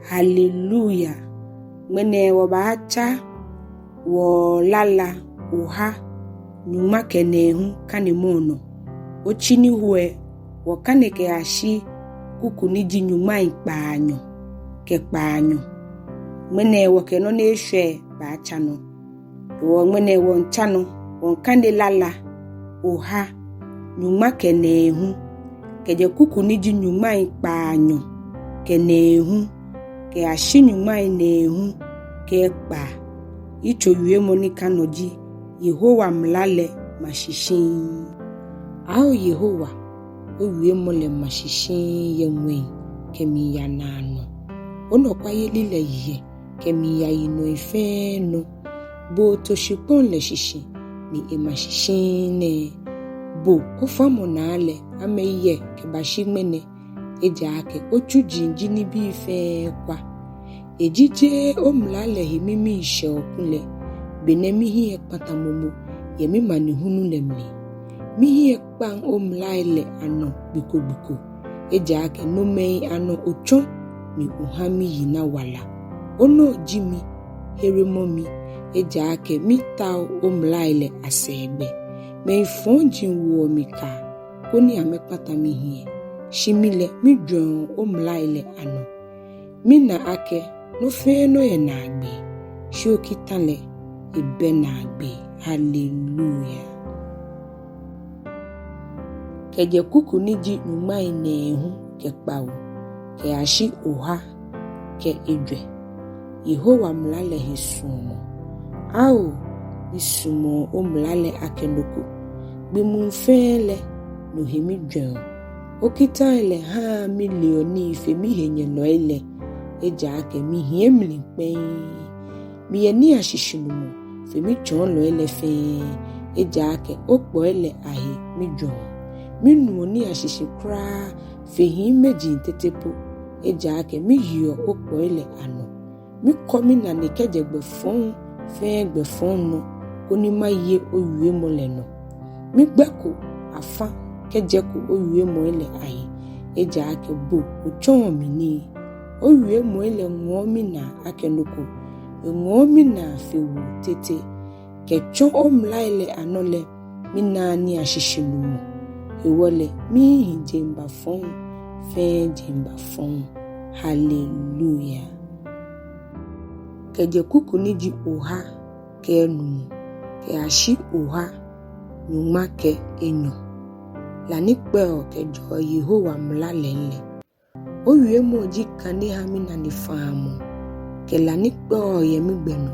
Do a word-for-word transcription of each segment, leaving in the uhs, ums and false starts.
Haleluya. Ŋmɛnɛ wɔbaatsa wɔ lala oha nyɔŋma kɛ nɛɛhu kanemɔ nɔ. Otsi ni ho lɛ, wɔkane kɛyashi kuku ni ji nyɔŋmai kpaanyɔ kɛ kpaanyɔ. Ŋmɛnɛ wɔkɛ nɔ ni eshwɛ baatsa nɔ. Hewɔ ŋmɛnɛ wɔmiitsa nɔ, wɔmiikane lala oha nyɔŋma kɛ nɛɛhu, kɛjɛ kuku ni ji nyɔŋmai kpaanyɔ kɛ nɛɛhu kɛyashi nyɔŋmai nɛɛhu kɛ ekpaa. Yitso wiemɔ ni ka nɔ ji Yehowa mla lɛ ma shi shiŋŋ. Ao Yehowa, owiemɔ lɛ ma shi shiŋŋ yɛ ŋwɛi kɛmiiya naanɔ. Onɔkwayeli lɛ yɛ kɛmiiya yinɔi fɛɛ nɔ. Bo oto shikpɔŋ lɛ shishi ni ema shi shiŋŋ nɛɛ. Bo ofamɔ naa lɛ, amɛyɛ kɛbashi ŋmɛnɛ, ejaakɛ otsuji ji nibii fɛɛ kwa. Eji jeee omla lɛ he mimii shɛɔ kulɛ, benɛ mihiɛ kpata momo yɛ mimanehulu lɛ mli. Mihiɛ kpaŋ omlai lɛ anɔ gbi ko gbi ko, ejaakɛ nomɛi anɔ otsɔ ni oha miyi na wala. Onɔ ji mi, heremɔ mi, ejaakɛ mitao omlai lɛ asɛɛgbɛ. Mɛi fɔji woɔ mi ka koni amɛkpata mihiɛ, shi mi lɛ mijwɛŋɔ omlai lɛ anɔ. Mina akɛ nɔ fɛɛ nɔ yɛ naagbee, shi okita lɛ ebɛ naagbee. Haleluya. Kɛjɛ kuku ni ji nyɔŋmai nɛɛhu kɛ kpawo kɛyashi oha kɛ ejwɛ. Yehowa mla lɛ he suɔmɔ. Ao, misumɔɔ omla lɛ akɛ nɔ ko. Gbi muu fɛɛ lɛ, no he mijwɛŋɔ. Okitai lɛ haa mileɔ nii fe mihenyɛlɔi lɛ, ejaakɛ mihiɛ mli kpɛŋŋ. Miyɛ nii ashishinumɔ fe mitsɔɔlɔi lɛ fɛɛ, ejaakɛ okpɔi lɛ ahe mijwɛŋɔ. Minuɔ nii ashishi kwraa fe hiimeji tete po, ejaakɛ miyeɔ okpɔi lɛ anɔ. Mikɔ minane kɛjɛ gbɛ fɔŋ fɛɛ gbɛ fɔŋ nɔ, koni maye owiemɔ lɛ nɔ. Migbɛko afa kɛjɛko owiemɔi lɛ ahe, ejaakɛ bo otsɔɔ mi nii. Owiemɔi lɛ ŋɔɔ minaa akɛ nɔ ko, eŋɔɔ minaa fe woo tete. Kɛtsɔ omlai lɛ anɔ lɛ, minaa nii ashishinumɔ. Hewɔ lɛ mihi jeŋba fɔŋ fɛɛ jeŋba fɔŋ. Haleluya. Kɛjɛ kuku ni ji oha kɛ enumɔ kɛyashi oha nyɔŋma kɛ enyɔ. La ni kpɛɔ kɛjɛɔ Yehowa mla lɛŋ lɛ. Owiemɔ ji kane ha minane faamɔ, kɛ la ni kpɛɔ yɛ migbɛ nɔ.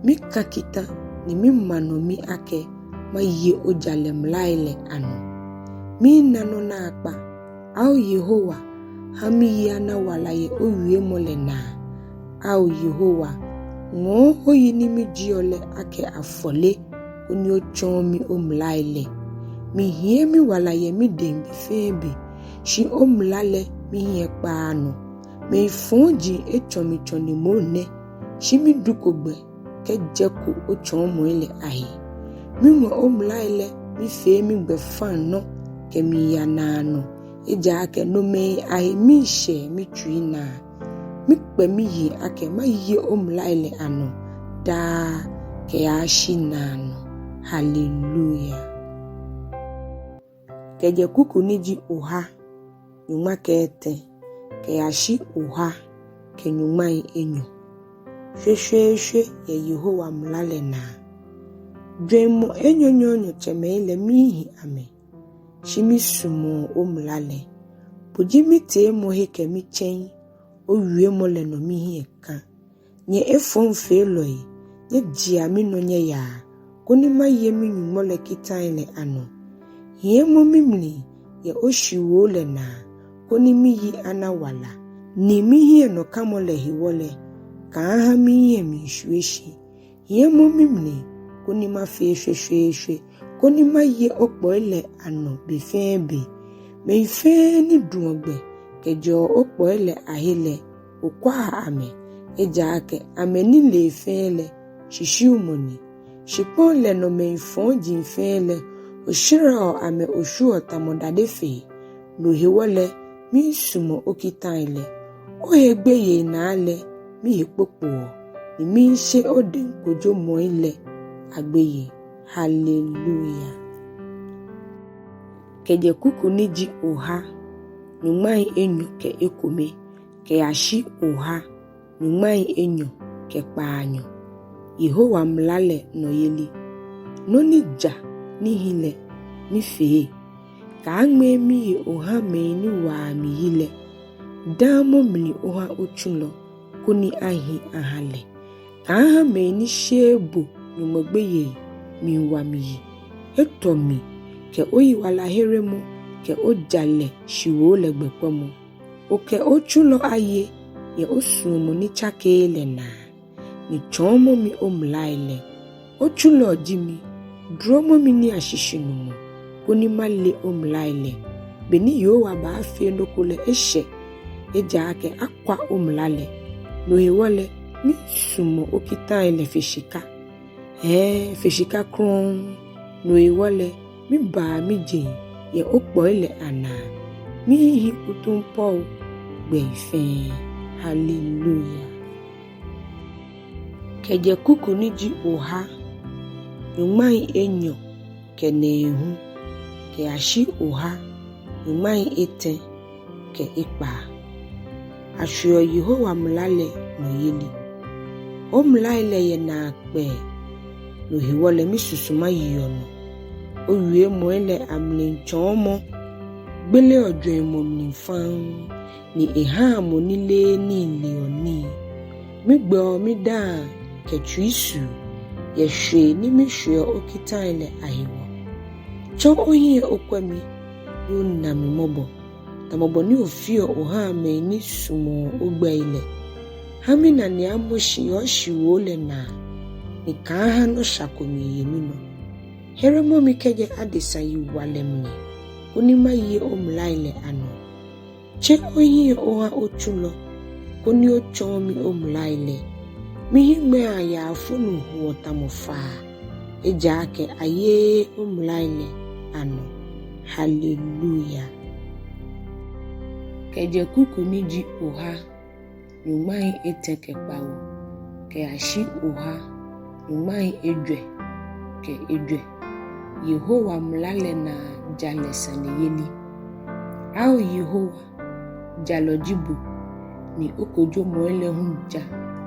Mika kita ni mima nɔ mi akɛ maye ojalɛ mlai lɛ anɔ. Miina nɔ naakpa. Ao Yehowa, ha miyi ana wala yɛ owiemɔ lɛ naa. Ao Yehowa, ŋɔɔ oyi ni mijieɔ lɛ akɛ afɔle, koni otsɔɔ mi omlai lɛ. Mihiɛ miwala yɛ midɛŋ be fɛɛ be, shi omla lɛ mihiɛ kpaaa nɔ. Mɛi fɔji etsɔ mi tsɔne moŋ nɛ, shi miduko gbɛ kɛjɛko otsɔɔmɔi lɛ ahe. Miŋɔ omlai lɛ mifee migbɛfaŋnɔ kɛmiiya naanɔ, ejaakɛ nomɛi ahe miishɛɛ mitsui naa. Mikpɛ miyiŋ akɛ maye omlai lɛ anɔ daa kɛyashi naanɔ. Haleluya. Kɛjɛ kuku ni ji oha nyɔŋma kɛ etɛ kɛyashi oha kɛ nyɔŋmai enyɔ. Shweshweeshwe yɛ Yehowa mla lɛ naa. Jwɛŋmɔ enyɔnyɔɔnyɔ tsɛmɛi lɛ miihi amɛ, shi misumɔɔ omla lɛ. Bo ji miteemɔhe kɛ mitsɛŋ, owiemɔ lɛ nɔ mihiɛ ka. Nyɛ efɔŋfeelɔi, nyɛjea minɔ nyɛyaa, koni maye mi-Nyɔŋmɔ lɛ kitai lɛ anɔ. Hiɛmɔ mimli yɛ oshiwoo lɛ naa, koni miyi ana wala. Ni mihiɛnɔkamɔ lɛ hewɔ lɛ, kaaha mihiɛ miishwie shi. Hiɛmɔ mimli, koni mafee shweshweeshwe, koni maye okpɔi lɛ anɔ be fɛɛ be. Mɛi fɛɛ ni duɔ gbɛ kɛjɛɔ okpɔi lɛ ahe lɛ, okwaa amɛ, ejaakɛ amɛnilee fɛɛ lɛ shishiumɔ ni. Shikpɔŋ lɛ nɔ mɛi fɔji fɛɛ lɛ, oshɛrɛɔ amɛ oshwieɔ tamɔ dade fee. No hewɔ lɛ, miisumɔ okitai lɛ. Ohe gbeyei naa lɛ mihe kpokpoɔ, ni miishe odɛŋ kojomɔi lɛ agbeyei. Haleluya. Kɛjɛ kuku ni ji oha nyɔŋmai enyɔ kɛ ekome kɛyashi oha nyɔŋmai enyɔ kɛ kpaanyɔ. Yehowa mla lɛ nɔyeli. Nɔ ni ja ni hi lɛ, mifee. Kaaŋmɛɛ mihe oha mɛi ni waa mi yi lɛ. Damɔ mli oha otsulɔ, koni ahi aha lɛ. Kaaha mɛi ni sheee bo Nyɔŋmɔ gbeyei miiwa mi yi. Etɔ mi kɛ oyiwalaheremɔ kɛ ojalɛ shiwoo lɛ gbɛkpamɔ. Okɛ otsulɔ aye yɛ osuɔmɔ ni tsakeee lɛ naa, ni tsɔɔmɔ mi omlai lɛ. Otsulɔ ji mi, duromɔ mi nii ashishinumɔ, koni male omlai lɛ. Beni Yehowa baafee nɔ ko lɛ eshɛ, ejaakɛ akwa omla lɛ. No hewɔ lɛ, misumɔɔ okitai lɛ fe shika. Hɛɛ, fe shika krɔŋŋ. No hewɔ lɛ, mibaa mijeŋ yɛ okpɔi lɛ anaa. Mihiii kutumpɔo gbɛi fɛɛ. Haleluya. Kɛjɛ kuku ni ji oha nyɔŋmai enyɔ kɛ nɛɛhu kɛyashi oha nyɔŋmai etɛ kɛ ekpaa. Ashweɔ Yehowa mla lɛ nɔyeli. Omlai lɛ yɛ naakpɛɛ, no hewɔ lɛ misusuma yeɔ nɔ. Owiemɔi lɛ amli tsɔɔmɔ gbeleɔ jwɛŋmɔ mli faŋŋ, ni ehaa mɔ ni leee nii leɔ nii. Migbɛɔ midaaŋ kɛ tsuisuu yɛ shwee ni mishweɔ okitai lɛ ahewɔ. Tsɔ ohiɛ okwɛ mi, ni ona mi mɔbɔ, tamɔ bɔ ni ofeɔ ohaa mɛi ni sumɔɔ ogbɛi lɛ. Ha minane amɔ shi yɛ oshiwoo lɛ naa, ni kaaha nɔsha ko miiye minɔ. Heremɔ mi kɛjɛ adesa yiwalɛ mli, koni maye omlai lɛ anɔ. Tse ohiɛ oha otsulɔ, koni otsɔɔ mi omlai lɛ. Mihiŋmɛii ayaafonu hoɔ tamɔ faa, ejaakɛ ayeee omlai lɛ anɔ. Haleluya. Kɛjɛ kuku ni ji oha nyɔŋmai etɛ kɛ kpawo kɛyashi oha nyɔŋmai ejwɛ kɛ ejwɛ. Yehowa mla lɛ naa jalɛ saneyeli. Ao Yehowa, jalɔ ji bo, ni okojomɔi lɛ hu ja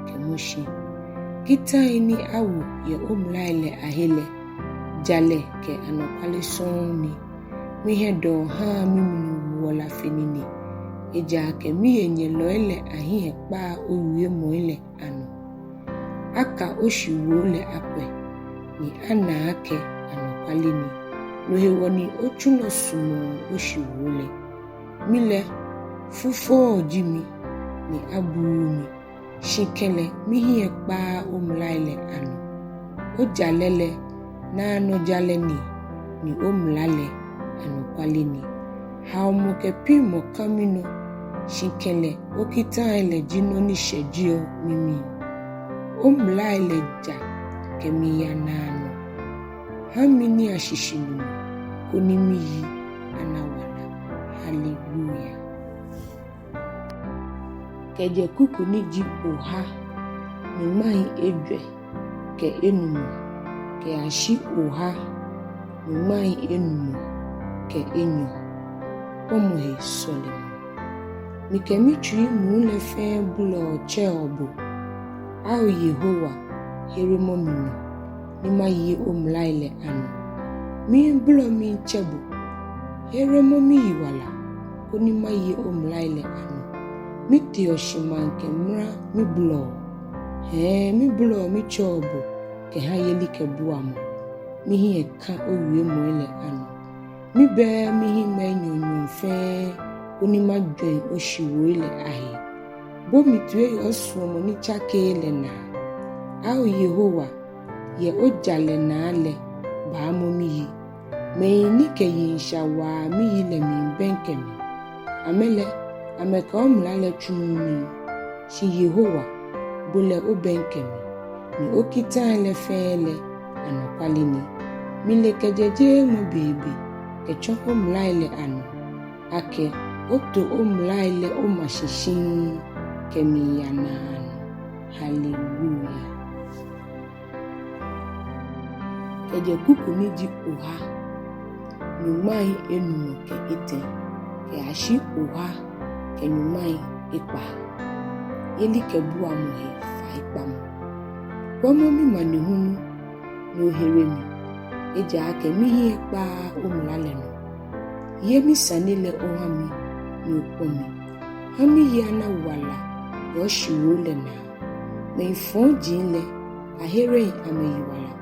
kɛmɔ shi. Kitai ni awo yɛ omlai lɛ ahe lɛ, jalɛ kɛ anɔkwale sɔŋŋ ni. Mihiɛdɔɔ haa mimli woɔ la fe nine, ejaakɛ mihenyɛlɔi lɛ ahiɛ kpaa owiemɔi lɛ anɔ. Aka oshiwoo lɛ akwɛ, ni ana akɛ anɔkwale ni. No hewɔ ni otsulɔ sumɔɔ oshiwoo lɛ. Mi lɛ, fufɔɔ ji mi, ni abuuu mi, shi kɛlɛ mihiɛ kpaaa omlai lɛ anɔ. Ojalɛ lɛ, naanɔ jalɛ ni, ni omla lɛ anɔkwale ni. Haomɔ kɛ piŋmɔ ka minɔ, shi kɛlɛ okitai lɛ ji nɔ ni shɛjeɔ mimii. Omlai lɛ ja kɛmiiya naanɔ. Ha mi nii ashishinumɔ, koni miyi ana wala. Haleluya. Kɛjɛ kuku ni ji oha nyɔŋmai ejwɛ kɛ enumɔ kɛyashi oha nyɔŋmai enumɔ kɛ enyɔ. Kpɔmɔ he sɔlemɔ. Mikɛ mitsui muu lɛ fɛɛ bolɔɔ tsɛɔ bo. Ao Yehowa, heremɔ mi nɔ, ni maye omlai lɛ anɔ. Miibolɔ miitsɛ bo. Heremɔ miyiwala, koni maye omlai lɛ anɔ. Miteɔ shi maŋkɛ mra mibolɔɔ. Hɛɛ, mibolɔɔ mitsɛɔ bo kɛha yelikɛbuamɔ. Mihiɛ ka owiemɔi lɛ anɔ. Mibɛɛɛ mihiŋmɛii nyɔɔŋnyɔɔŋ fɛɛ, koni majwɛŋ oshiwoi lɛ ahe. Bo mi toi yɛ osuɔmɔ ni tsakeee lɛ naa. Ao Yehowa, yɛ ojalɛ naa lɛ, baamɔ miyi. Mɛi ni kɛ yiŋsha waa miyi lɛ miibɛŋkɛ mi. Amɛ lɛ, amɛkɛ omla lɛ tsuuu nii. Shi Yehowa, bo lɛ obɛŋkɛ mi, ni okitai lɛ fɛɛ lɛ anɔkwale ni. Mile kɛjɛ jeeŋmɔ beebe kɛtsɔ omlai lɛ anɔ, akɛ oto omlai lɛ oma shi shiŋŋ. kɛmiiya naanɔ. Haleluya. Kɛjɛ kuku ni ji oha nyɔŋmai enumɔ kɛ etɛ kɛyashi oha kɛ nyɔŋmai ekpaa. Yelikɛbuamɔ he faikpamɔ. Kwɛmɔ mimanehulu ni ohere mi, ejaakɛ mihiɛ kpaaa omla lɛ nɔ. Ye misane lɛ oha mi ni okpɔ mi. Ha miyi ana wala yɛ oshiwoo lɛ naa. Mɛi fɔji lɛ, ahereŋ amɛyiwala,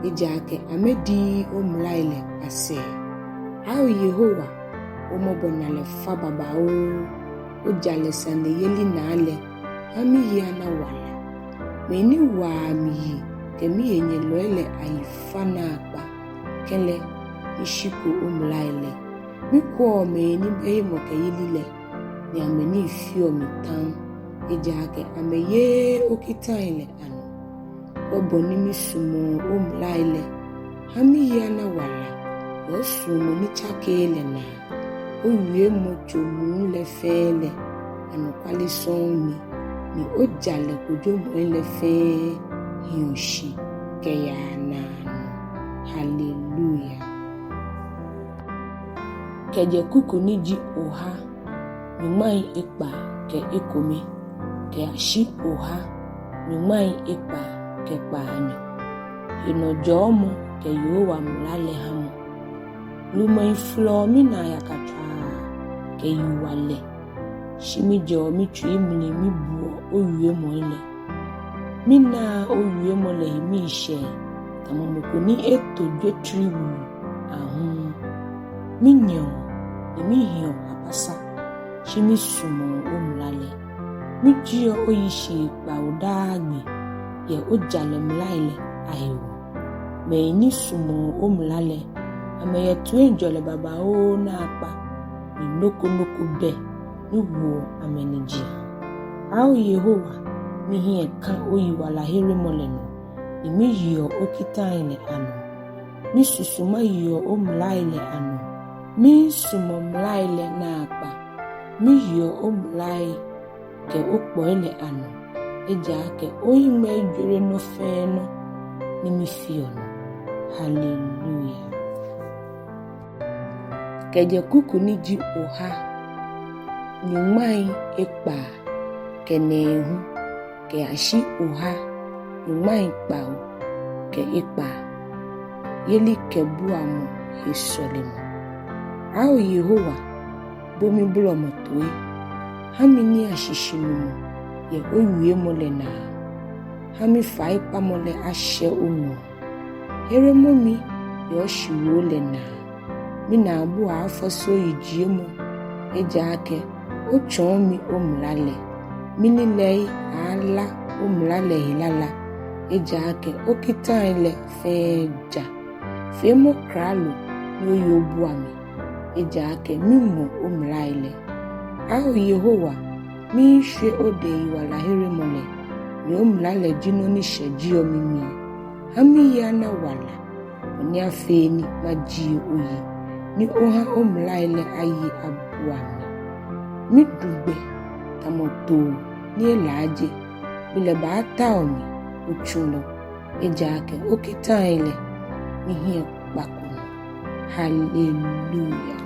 ejaakɛ amɛdiii omlai lɛ asɛɛ. Ao Yehowa, omɔbɔnalɛ fa babaoo. Ojalɛ saneyeli naa lɛ, ha miyi ana wala. Mɛi ni waa mi yi kɛ mihenyɛlɔi lɛ ayi fa naakpa. Kɛlɛ, mishiko omlai lɛ. Mikwɛɔ mɛi ni bɛ hemɔkɛyeli lɛ, ni amɛnii feɔ mi taŋ, ejaakɛ amɛyeee okitai lɛ anɔ. Kwɛ bɔ ni misumɔɔ omlai lɛ. Ha miyi ana wala yɛ osuɔmɔ ni tsakeee lɛ naa. Owiemɔ tso muu lɛ fɛɛ lɛ, anɔkwale sɔŋŋ ni, ni ojalɛ kojomɔi lɛ fɛɛ hiɔ shi kɛyaa naanɔ. Haleluya. Kɛjɛ kuku ni ji oha nyɔŋmai ekpaa kɛ ekome kɛyashi oha nyɔŋmai ekpaa kɛ kpaanyɔ. Henɔjɔɔmɔ kɛ Yehowa mla lɛ hamɔ. Lumɛi folɔɔ minaa yakatswaa kɛ yiwalɛ, shi mijɛɔ mitsui mli mibuɔ owiemɔi lɛ. Minaa owiemɔ lɛ he miishɛɛ tamɔ mɔ ko ni eto jwetri wulu ahum. Minyɛɔ ni mihiɔ apasa, shi misumɔɔ omla lɛ. Mijieɔ oyi shii kpawo daa gbi yɛ ojalɛ mlai lɛ ahewɔ. Mɛi ni sumɔɔ omla lɛ, amɛyɛ toiŋjɔlɛ babaoo naakpa, ni nɔ ko nɔ ko bɛ ni woɔ amɛnijiaŋ. Ao Yehowa, mihiɛ ka oyiwalaheremɔ lɛ nɔ, ni miyeɔ okitai lɛ anɔ. Misusuma yeɔ omlai lɛ anɔ. Miisumɔ mlai lɛ naakpa. Miyeɔ omlai kɛ okpɔi lɛ anɔ, ejaakɛ ohiŋmɛi jwere nɔ fɛɛ nɔ ni mifeɔ nɔ. Haleluya. Kɛjɛ kuku ni ji oha nyɔŋmai ekpaa kɛ nɛɛhu kɛyashi oha nyɔŋmai kpawo kɛ ekpaa. Yelikɛbuamɔ he sɔlemɔ. Ao Yehowa, bo mibolɔmɔ toi. Ha mi niiashishinumɔ yɛ owiemɔ lɛ naa. Ha mifaikpamɔ lɛ ashɛ oŋɔɔ. Heremɔ mi yɛ oshiwoo lɛ naa. Minaabu aaafɔse oyijiemɔ, ejaakɛ otsɔɔ mi omla lɛ. Mililɛi aaala omla lɛ he lala, ejaakɛ okitai lɛ fɛɛ ja. Feemɔ kralo ni oye obua mi, ejaakɛ miŋɔ omlai lɛ. Ao Yehowa, miishwe odɛŋ yiwalaheremɔ lɛ, ni omla lɛ ji nɔ ni shɛjeɔ mimii. Ha miyi ana wala, bɔ ni afee ni majie oyi, ni oha omlai lɛ aye abua mi. Midu gbɛ tamɔ too ni elaaje, gbi lɛ baatao mi, otsulɔ, ejaakɛ okitai lɛ mihiɛ kpako nɔ. Haleluya.